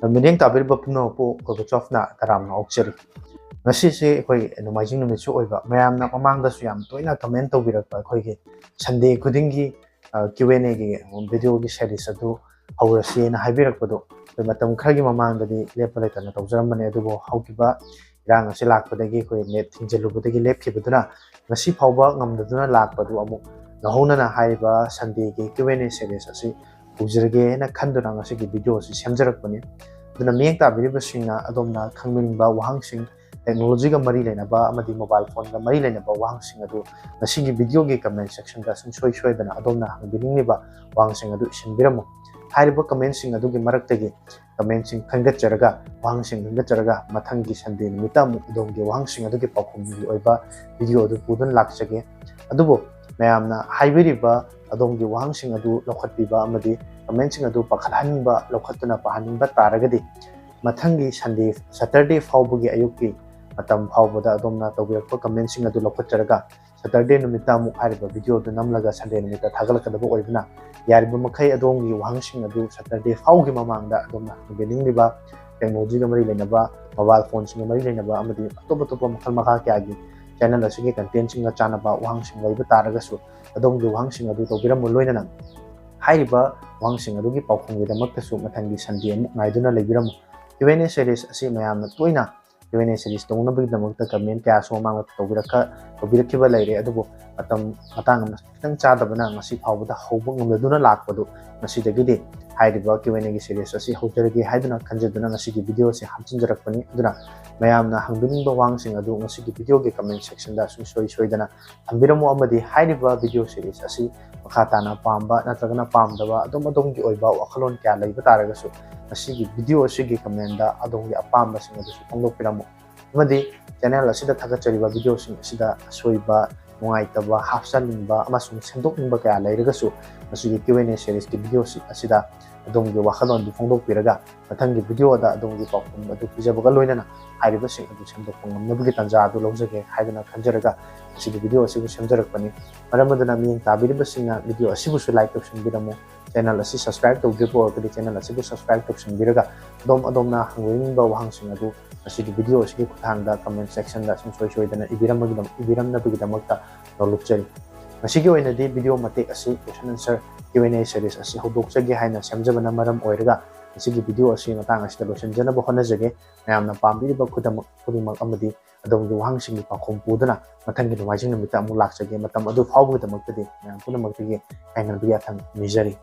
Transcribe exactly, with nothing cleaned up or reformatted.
ꯃꯤꯠꯌꯦꯡ ꯇꯥꯕꯤꯔꯤꯕ ꯄꯨꯝꯅꯃꯛꯄꯨ ꯒꯣꯔꯕꯥꯆꯣꯚꯅ ꯇꯔꯥꯝꯅ ꯑꯣꯛꯆꯔꯤ꯫ ꯉꯁꯤꯁꯦ ꯑꯩꯈꯣꯏ ꯅꯣꯡꯃꯥꯏꯖꯤꯡ ꯅꯨꯃꯤꯠꯁꯨ ꯑꯣꯏꯕ, ꯃꯌꯥꯝꯅ ꯃꯃꯥꯡꯗꯁꯨ ꯌꯥꯝ ꯇꯣꯏꯅ comment ꯇꯧꯕꯤꯔꯛꯄ ꯑꯩꯈꯣꯏꯒꯤ Sunday ꯈꯨꯗꯤꯡꯒꯤ, ꯑ, Q and Aꯒꯤ videoꯒꯤ series ꯑꯗꯨ ꯍꯧꯔꯁꯦꯅ ꯍꯥꯏꯕꯤꯔꯛꯄꯗꯨ ꯑꯩꯈꯣꯏ ꯃꯇꯝ ꯈꯔꯒꯤ ꯃꯃꯥꯡꯗꯗꯤ ꯂꯦꯞꯄ ꯂꯩꯇꯅ ꯇꯧꯖꯔꯝꯕꯅꯦ꯫ ꯑꯗꯨꯕꯨ ꯍꯧꯈꯤꯕ ꯏꯔꯥꯡ ꯑꯁꯤ ꯂꯥꯛꯄꯗꯒꯤ ꯑꯩꯈꯣꯏ net ꯊꯤꯡꯖꯤꯜꯂꯨꯕꯗꯒꯤ ꯂꯦꯞꯈꯤꯕꯗꯨꯅ ꯉꯁꯤ ꯐꯥꯎꯕ ꯉꯝꯗꯗꯨꯅ ꯂꯥꯛꯄꯗꯨ ꯑꯃꯨꯛ ꯅꯧꯍꯧꯅꯅ ꯍꯥꯏꯔꯤꯕ Sundayꯒꯤ Q and A series ꯑꯁꯤ ꯍꯧꯖꯔꯒꯦꯅ ꯈꯟꯗꯨꯅ ꯉꯁꯤꯒꯤ video ꯑꯁꯤ ꯁꯦꯝꯖꯔꯛꯄꯅꯤ꯫ ꯑꯗꯨꯅ ꯃꯤꯠꯌꯦꯡ ꯇꯥꯕꯤꯔꯤꯕꯁꯤꯡꯅ ꯑꯗꯣꯝꯅ ꯈꯪꯅꯤꯡꯕ ꯋꯥꯍꯪꯁꯤꯡ, technologyꯒ ꯃꯔꯤ ꯂꯩꯅꯕ ꯑꯃꯗꯤ mobile phoneꯒ ꯃꯔꯤ ꯂꯩꯅꯕ ꯋꯥꯍꯪꯁꯤꯡ ꯑꯗꯨ ꯉꯁꯤꯒꯤ videoꯒꯤ comment sectionꯗ ꯁꯨꯡꯁꯣꯏ ꯁꯣꯏꯗꯅ ꯑꯗꯣꯝꯅ ꯍꯪꯕꯤꯅꯤꯡꯂꯤꯕ ꯋꯥꯍꯪꯁꯤꯡ ꯑꯗꯨ ꯏꯁꯤꯟꯕꯤꯔꯝꯃꯨ꯫ ꯍꯥꯏꯔꯤꯕ commentꯁꯤꯡ ꯑꯗꯨꯒꯤ ꯃꯔꯛꯇꯒꯤ commentꯁꯤꯡ ꯈꯟꯒꯠꯆꯔꯒ, ꯋꯥꯍꯪꯁꯤꯡ ꯈꯟꯒꯠꯆꯔꯒ ꯃꯊꯪꯒꯤ Sunday ꯅꯨꯃꯤꯠꯇ ꯑꯃꯨꯛ ꯑꯗꯣꯝꯒꯤ ꯋꯥꯍꯪꯁꯤꯡ ꯑꯗꯨꯒꯤ ꯄꯥꯎꯈꯨꯝꯒꯤ ꯑꯣꯏꯕ video ꯑꯗꯨ ꯄꯨꯗꯨꯅ ꯂꯥꯛꯆꯒꯦ꯫ ꯑꯗꯨꯕꯨ ꯃꯌꯥꯝꯅ ꯍꯥꯏꯕꯤꯔꯤꯕ ꯑꯗꯣꯝꯒꯤ ꯋꯥꯍꯪꯁꯤꯡ ꯑꯗꯨ ꯂꯧꯈꯠꯄꯤꯕ ꯑꯃꯗꯤ commentꯁꯤꯡ ꯑꯗꯨ ꯄꯥꯈꯠꯍꯟꯅꯤꯡꯕ, ꯂꯧꯈꯠꯇꯨꯅ ꯄꯥꯍꯟꯅꯤꯡꯕ ꯇꯥꯔꯒꯗꯤ ꯃꯊꯪꯒꯤ Sunday, Saturday ꯐꯥꯎꯕꯒꯤ ꯑꯌꯨꯛꯀꯤ ꯃꯇꯝ ꯐꯥꯎꯕꯗ ꯑꯗꯣꯝꯅ ꯇꯧꯕꯤꯔꯛꯄ commentꯁꯤꯡ ꯑꯗꯨ ꯂꯧꯈꯠꯆꯔꯒ Saturday ꯅꯨꯃꯤꯠꯇ ꯑꯃꯨꯛ ꯍꯥꯏꯔꯤꯕ video ꯑꯗꯨ ꯅꯝꯂꯒ Sunday ꯅꯨꯃꯤꯠꯇ ꯊꯥꯒꯠꯂꯛꯀꯗꯕ ꯑꯣꯏꯕꯅ, ꯌꯥꯔꯤꯕ ꯃꯈꯩ ꯑꯗꯣꯝꯒꯤ ꯋꯥꯍꯪꯁꯤꯡ ꯑꯗꯨ Saturday ꯐꯥꯎꯒꯤ ꯃꯃꯥꯡꯗ ꯑꯗꯣꯝꯅ ꯍꯪꯕꯤꯅꯤꯡꯂꯤꯕ technologyꯒ ꯃꯔꯤ ꯂꯩꯅꯕ, mobile phoneꯁꯤꯡꯒ ꯃꯔꯤ ꯂꯩꯅꯕ ꯑꯃꯗꯤ ꯑꯇꯣꯞ ꯑꯇꯣꯞꯄ ꯃꯈꯜ ꯃꯈꯥ ꯀꯌꯥꯒꯤ channel ꯑꯁꯤꯒꯤ contentꯁꯤꯡꯒ ꯆꯥꯟꯅꯕ ꯋꯥꯍꯪꯁꯤꯡ ꯂꯩꯕ ꯇꯥꯔꯒꯁꯨ ꯑꯗꯣꯝꯒꯤ ꯋꯥꯍꯪꯁꯤꯡ ꯑꯗꯨ ꯇꯧꯕꯤꯔꯝꯃꯨ꯫ ꯂꯣꯏꯅꯅ ꯍꯥꯏꯔꯤꯕ ꯋꯥꯍꯪꯁꯤꯡ ꯑꯗꯨꯒꯤ ꯄꯥꯎꯈꯨꯝꯒꯤꯗꯃꯛꯇꯁꯨ ꯃꯊꯪꯒꯤ Sunday ꯑꯃꯨꯛ ꯉꯥꯏꯗꯨꯅ ꯂꯩꯕꯤꯔꯝꯃꯨ꯫ Q and A series ꯑꯁꯤ ꯃꯌꯥꯝꯅ ꯇꯣꯏꯅ Q and A series ꯇꯧꯅꯕꯒꯤꯗꯃꯛꯇ comment ꯀꯌꯥꯁꯨ ꯃꯃꯥꯡꯗ ꯇꯧꯕꯤꯔꯛꯈ-, ꯇꯧꯕꯤꯔꯛꯈꯤꯕ ꯂꯩꯔꯦ, ꯑꯗꯨꯕꯨ ꯃꯇꯝ ꯃꯇꯥꯡ ꯑꯃ ꯈꯤꯇꯪ ꯆꯥꯗꯕꯅ ꯉꯁꯤ ꯐꯥꯎꯕꯗ ꯍꯧꯕ ꯉꯝꯂꯗꯨꯅ ꯂꯥꯛꯄꯗꯨ ꯉꯁꯤꯗꯒꯤꯗꯤ ꯍꯥꯏꯔꯤꯕ Q and Aꯒꯤ series ꯑꯁꯤ ꯍꯧꯖꯔꯒꯦ ꯍꯥꯏꯗꯨꯅ ꯈꯟꯖꯗꯨꯅ ꯉꯁꯤꯒꯤ video ꯑꯁꯤ ꯍꯥꯞꯆꯤꯟꯖꯔꯛꯄꯅꯤ꯫ ꯑꯗꯨꯅ ꯃꯌꯥꯝꯅ ꯍꯪꯕꯤꯅꯤꯡꯕ ꯋꯥꯍꯪꯁꯤꯡ ꯑꯗꯨ ꯉꯁꯤꯒꯤ videoꯒꯤ comment sectionꯗ ꯁꯨꯡꯁꯣꯏ ꯁꯣꯏꯗꯅ ꯊꯝꯕꯤꯔꯝꯃꯨ, ꯑꯃꯗꯤ ꯍꯥꯏꯔꯤꯕ video series ꯑꯁꯤ ꯃꯈꯥ ꯇꯥꯅ ꯄꯥꯝꯕ ꯅꯠꯇ꯭ꯔꯒꯅ ꯄꯥꯝꯗꯕ ꯑꯗꯨꯝ ꯑꯗꯣꯝꯒꯤ ꯑꯣꯏꯕ ꯋꯥꯈꯜꯂꯣꯟ ꯀꯌꯥ ꯂꯩꯕ ꯇꯥꯔꯒꯁꯨ ꯉꯁꯤꯒꯤ video ꯑꯁꯤꯒꯤ commentꯗ ꯑꯗꯣꯝꯒꯤ ꯑꯄꯥꯝꯕꯁꯤꯡ ꯑꯗꯨꯁꯨ ꯐꯣꯡꯗꯣꯛꯄꯤꯔꯝꯃꯨ꯫ ꯑꯃꯗꯤ channel ꯑꯁꯤꯗ ꯊꯥꯒꯠꯆꯔꯤꯕ videoꯁꯤꯡ ꯑꯁꯤꯗ ꯑꯁꯣꯏꯕ, ꯅꯨꯡꯉꯥꯏꯇꯕ, ꯍꯥꯞꯆꯟꯅꯤꯡꯕ ꯑꯃꯁꯨꯡ ꯁꯦꯝꯗꯣꯛꯅꯤꯡꯕ ꯀꯌꯥ ꯂꯩꯔꯒꯁꯨ ꯃꯁꯤꯒꯤ Q and A seriesꯀꯤ videoꯁꯤꯡ ꯑꯁꯤꯗ ꯑꯗꯣꯝꯒꯤ ꯋꯥꯈꯜꯂꯣꯟꯗꯨ ꯐꯣꯡꯗꯣꯛꯄꯤꯔꯒ, ꯃꯊꯪꯒꯤ video ꯗ ꯑꯗꯣꯝꯒꯤ ꯄꯥꯎꯈꯨꯝ ꯑꯗꯨ ꯄꯤꯖꯕꯒ ꯂꯣꯏꯅꯅ ꯍꯥꯏꯔꯤꯕꯁꯤꯡ ꯑꯗꯨ ꯁꯦꯝꯗꯣꯛꯄ ꯉꯝꯅꯕꯒꯤ ꯇꯥꯟꯖꯥ ꯑꯗꯨ ꯂꯧꯖꯒꯦ ꯍꯥꯏꯗꯨꯅ ꯈꯟꯖꯔꯒ ꯉꯁꯤꯒꯤ video ꯑꯁꯤꯕꯨ ꯁꯦꯝꯖꯔꯛꯄꯅꯤ꯫ ꯃꯔꯝ ꯑꯗꯨꯅ ꯃꯤꯠꯌꯦꯡ ꯇꯥꯕꯤꯔꯤꯕꯁꯤꯡꯅ video ꯑꯁꯤꯕꯨꯁꯨ like ꯇꯧꯁꯤꯟꯕꯤꯔꯝꯃꯨ꯫ Channel ꯑꯁꯤ subscribe ꯇꯧꯗ꯭ꯔꯤꯕ ꯑꯣꯏꯔꯒꯗꯤ channel ꯑꯁꯤꯕꯨ subscribe ꯇꯧꯁꯤꯟꯕꯤꯔꯒ ꯑꯗꯣꯝ ꯑꯗꯣꯝꯅ ꯍꯪꯕꯤꯅꯤꯡꯕ ꯋꯥꯍꯪꯁꯤꯡ ꯑꯗꯨ ꯉꯁꯤꯒꯤ video ꯑꯁꯤꯒꯤ ꯈꯨꯠꯊꯥꯡꯗ comment section ꯗ ꯁꯨꯡꯁꯣꯏ ꯁꯣꯏꯗꯅ ꯏꯕꯤꯔꯝꯕꯒꯤꯗꯃꯛ, ꯏꯕꯤꯔꯝꯅꯕꯒꯤꯗꯃꯛꯇ ꯅꯣꯂꯨꯛꯆꯔꯤ꯫ ꯉꯁꯤꯒꯤ ꯑꯣꯏꯅꯗꯤ video ꯃꯇꯦꯛ ꯑꯁꯤ question answer Q and A series ꯑꯁꯤ ꯍꯧꯗꯣꯛꯆꯒꯦ ꯍꯥꯏꯅ ꯁꯦꯝꯖꯕꯅ ꯃꯔꯝ ꯑꯣꯏꯔꯒ ꯉꯁꯤꯒꯤ video ꯑꯁꯤ ꯃꯇꯥꯡ ꯑꯁꯤꯗ ꯂꯣꯏꯁꯤꯟꯖꯅꯕ ꯍꯣꯠꯅꯖꯒꯦ꯫ ꯃꯌꯥꯝꯅ ꯄꯥꯝꯕꯤꯔꯤꯕ ꯈꯨꯗꯃꯛ ꯈꯨꯗꯤꯡꯃꯛ ꯑꯃꯗꯤ ꯑꯗꯣꯝꯒꯤ ꯋꯥꯍꯪꯁꯤꯡꯒꯤ ꯄꯥꯎꯈꯨꯝ ꯄꯨꯗꯨꯅ ꯃꯊꯪꯒꯤ ꯅꯣꯡꯃꯥꯏꯖꯤꯡ ꯅꯨꯃꯤꯠꯇ ꯑꯃꯨꯛ ꯂꯥꯛꯆꯒꯦ꯫ ꯃꯇꯝ ꯑꯗꯨ ꯐꯥꯎꯕꯒꯤꯗꯃꯛꯇꯗꯤ ꯃꯌꯥꯝ ꯄꯨꯝꯅꯃꯛꯇꯒꯤ ꯉꯥꯏꯉꯟꯕꯒꯤ ꯌꯥꯊꯪ ꯅꯤꯖꯔꯤ꯫